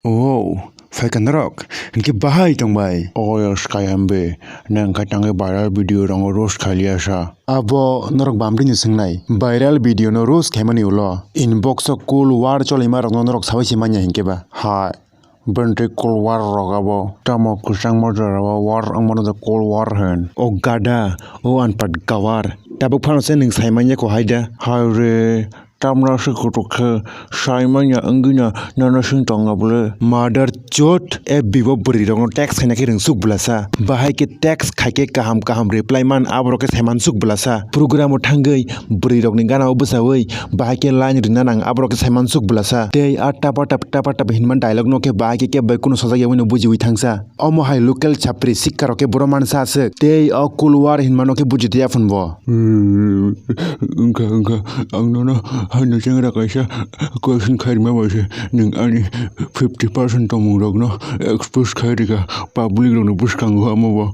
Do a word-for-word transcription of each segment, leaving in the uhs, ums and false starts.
Wow, phaikha norok, hinkhe bahai tongbai? Oya Sky M B, nang khe tangwi viral video rongo roast khailiya sa. Abo norok bamtwi ni swngnai, viral video no roast khaimani ulo inbox o cold war cholaima rokno norok sabai se manya hinkhe ba? Hai, bentwi cold war rok abo, tamo kwchangma jora o war wngmano da cold war hwn. O gada, o anpat gawar, tabuk phano se nwng sai manya kho hai da? Hai re, Tamra se kutuk khe sai manya wngwi no nono sing tongo bwle? Mother chot, F B bo bwrwi rokno text khaina khe rwngsuk bwlasa. Bahai khe text khaikhe kaham kaham reply man, aborok khe saimansuk bwlasa. Program o thangwi bwrwi rokni gana o bwchawi bahai khe line rwna nang, aborok khe saimansuk bwlasa. Tei a tapa tap tapa tap hinma dialogue no khe bahai khe kebo bai kunu sajak yawi no bujiwi thangsa. Omo hai local chapri sikka rok khe boro mansa aswk. Tei o cold war hinmano khe buji tei aphunbo. Wngkha, wngkha, ang nono haino chengra kaisa question khairima bai se, nwng ani fifty percent tongmung rokno expose khai rikha public rokni bwskango, amo bo.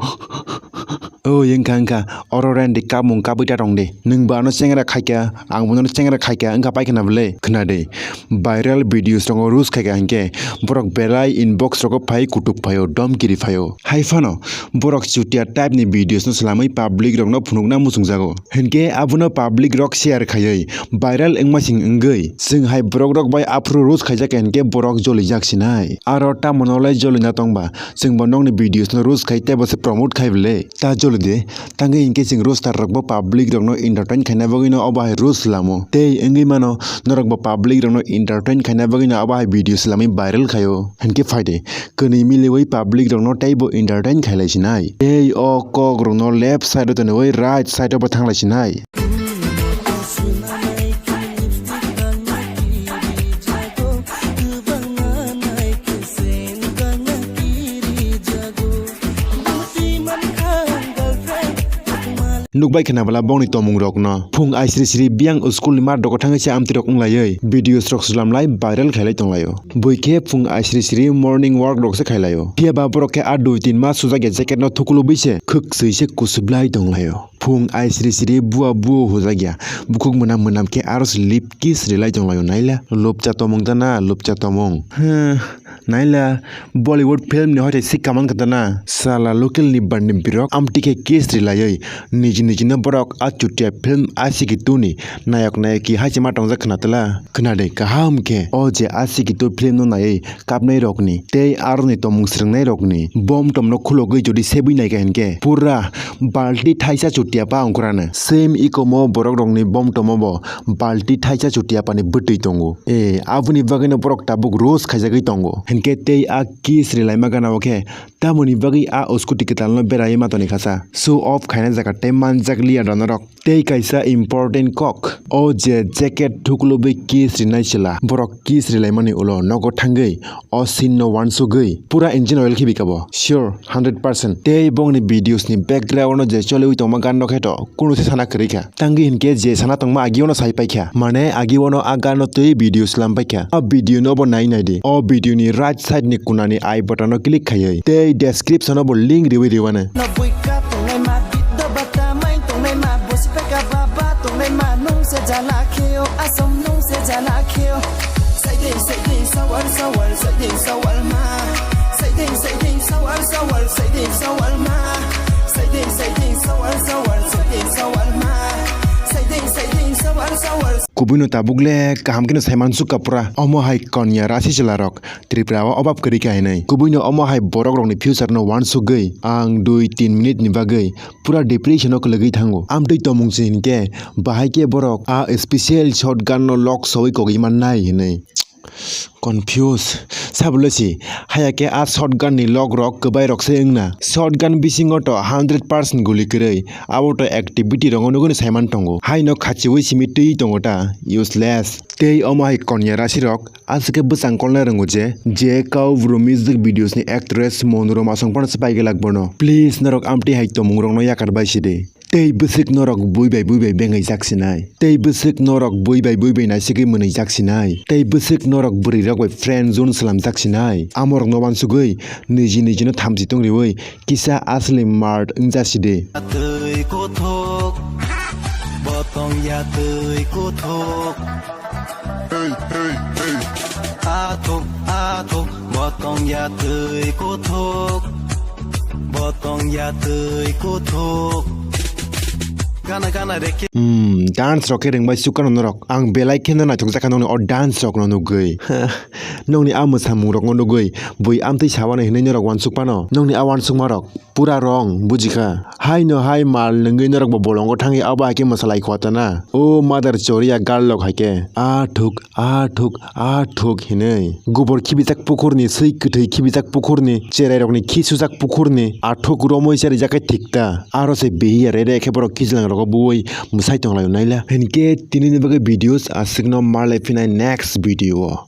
O wngkha, wngkha, oro rendi kapmung kabwi ta tongdi. Nwng bo ano chengra khaikha, ang bo nono chengra khaikha, wngkha paikha na bwle? Khna de. Viral videos tongo roast khaikha hinkhe borok belai inbox rogo phai kutuk phaio, domkiri phaio. Hai phano borok chutia type ni videos no swlamwi public rokno phunukna muchungjago. Hinkhe abono public rok share khaiwi viral wngmasing wngwi chwng hai borok rok bai aphuru roast khaijak hinkhe borok jolijak sinai. Aro tamo nolai jolina tongba chwngbo nokni videos no roast khai teibo se promote khai bwle. Ta jolide, tangwi hinkhe chwng roaster rokbo public rokno entertain khaina bagwino obo hai roast lamo. Tei wngwi mano norokbo public rokno entertain khaina bagwino obo hai video swlamwi viral khaio. Hinkhe phaide, kwnwi miliwi public rokno teibo entertain khailai sinai. Tei o kok rokno left side o tonwi right side o bo thanglai sinai. Nukbai khna bwla bongni tomung rokno. Phung aisri sri biyang school ni mat rogo thangwi se amtwi rok wnglaiwi videos rok slam lai viral khailai tonglaio. Bui khe phung aisri sri morning walk rok se khailaio. Phiya ba borok khe a dui tin mas sujak ya jacket no thukulubwi se khwk swi se kusublai tonglaio. Phung aisri sri bua buo hujak ya. Bukhuk mwnam mwnam khe aro se lip kiss rilai tonglaio naila. Lupcha tomung tana lupcha tomung. Huh. Naila Bollywood film ni hoite sikka mankha tana. Sala local ni bandi birok amtwi khe kiss rilaiwi niji niji no borok a chutia film Aashiqui two ni nayok nayiki hai se ma tongjak khna tla. Khna de kaham khe o je Aashiqui two film no naiwi kapnai rokni tei aroni tomung swrwngnai rokni bom tom no khulogwi jodi sebwi naikha hinkhe pura balti thaisa chutia pa ongkhorano. Same ikomo borok rokni bom tomo bo balti thaisa chutia pani bwtwi tongo. E, aboni bagwino borok tabuk roast khaijagwi tongo. Hinkhe tei a kiss rilaima gana o khe tamoni bagwi a scooty kwtalno beraiwi matoni khasa. Show off khaina jaga tei manjak liya donorok. Tei kaisa important kok. O je jacket thuklubwi kiss rinai chwla, borok kiss rilaimani ulo nogo thangwi o scene no wansugwi pura engine oil khibi kabo. Sure, hundred percent. Tei bongni videos ni background no je choliwi tongma gan no khe to kunu se sana kwrwi kha. Tangwi hinkhe je sana tongma agi ono sai paikha. Mane agi ono a gano twi video slam paikha. A video no bo nai nai di. O video ni right side ni kuna ni I button no click khaiwi tei description o bo link riwi riwano. No buika tongnai ma, biddo bata mai tongnai ma, bosi peka baba tongnai ma, nung se jala kheo, asom nung se jala kheo. Saiding, saiding, sawal, sawal, saiding, sawal ma. Saiding, saiding, sawal, sawal, saiding, sawal ma. Saiding, saiding, sawal, sawal, saiding, sawal ma. Saiding, saiding, sawal, sawal. Kubui no tabuk le kaham khe no sai mansuk ka pura. Omo hai konya rasi chwla rok Tripura o obab kwrwi kha hinwi. Kubui no omo hai borok rok ni future no wansugwi ang dui tin minute ni bagwi pura depression o kwlwgwi thango. Amtwi tomung se hinkhe bahai khe borok a special shotgun no lock sowi kogwi mannai hinwi. Confuse. Sabole si, haya khe a shotgun ni lock rok kwbai rok se wngna. Shotgun bisingo to hundred percent guli kwrwi. Abo to activity rok nugwi saiman tongo. Haino khachiwi simi twi tongo ta. Useless. Tei omo hai konya rasi rok aswk khe bwchang kolna rwngo je, je kau bru music videos ni actress Monurama song phano se pai glak bono. Please norok amtwi hai tomung rokno yakar bai sidi. Tei bwswk norok bui bai bui bai bengai jak sinai. Tei bwswk norok bui bai bui bai naisigwi mwnwi jak sinai. Tei bwswk norok bwrwi rok bai friend zone slam jak sinai. Amorok no wansugwi niji niji no thamchi tong riwi kisa asli mart wng ja sidi. Twi kuthuk, botong ya twi kuthuk. Hey, hey, hey. Athuk, athuk. Botong ya twi kuthuk, botong ya twi kuthuk. Gana gana reke. Hmm, dance rok khe rwngbai sukha norok. Ang belai kheno naithok jakha nokni o dance rok no nugwi. Nokni a mwsamung rok no nugwi. Bui amtwi sabani hinwi norok uansuk phano. Nokni a uansukma rok pura wrong, bujikha. Haino hai mal nungwi norok bo bolongo thangwi abo hai khe mwsalai khwatana. O mother choria girl rok hai khe. A thuk, a thuk, a thuk hinwi. Gubor khibijak pukhurni, swi kwthwi khibijak pukhurni, cherai rokni khi sujak pukhurni, a thuk romwi charijak khe thik ta. Aro se behiya rere khe borok kijilang rogo buwi mwsai tonglaio naila. Hinkhe tinini bagwi videos aswkno malai phinai next video o.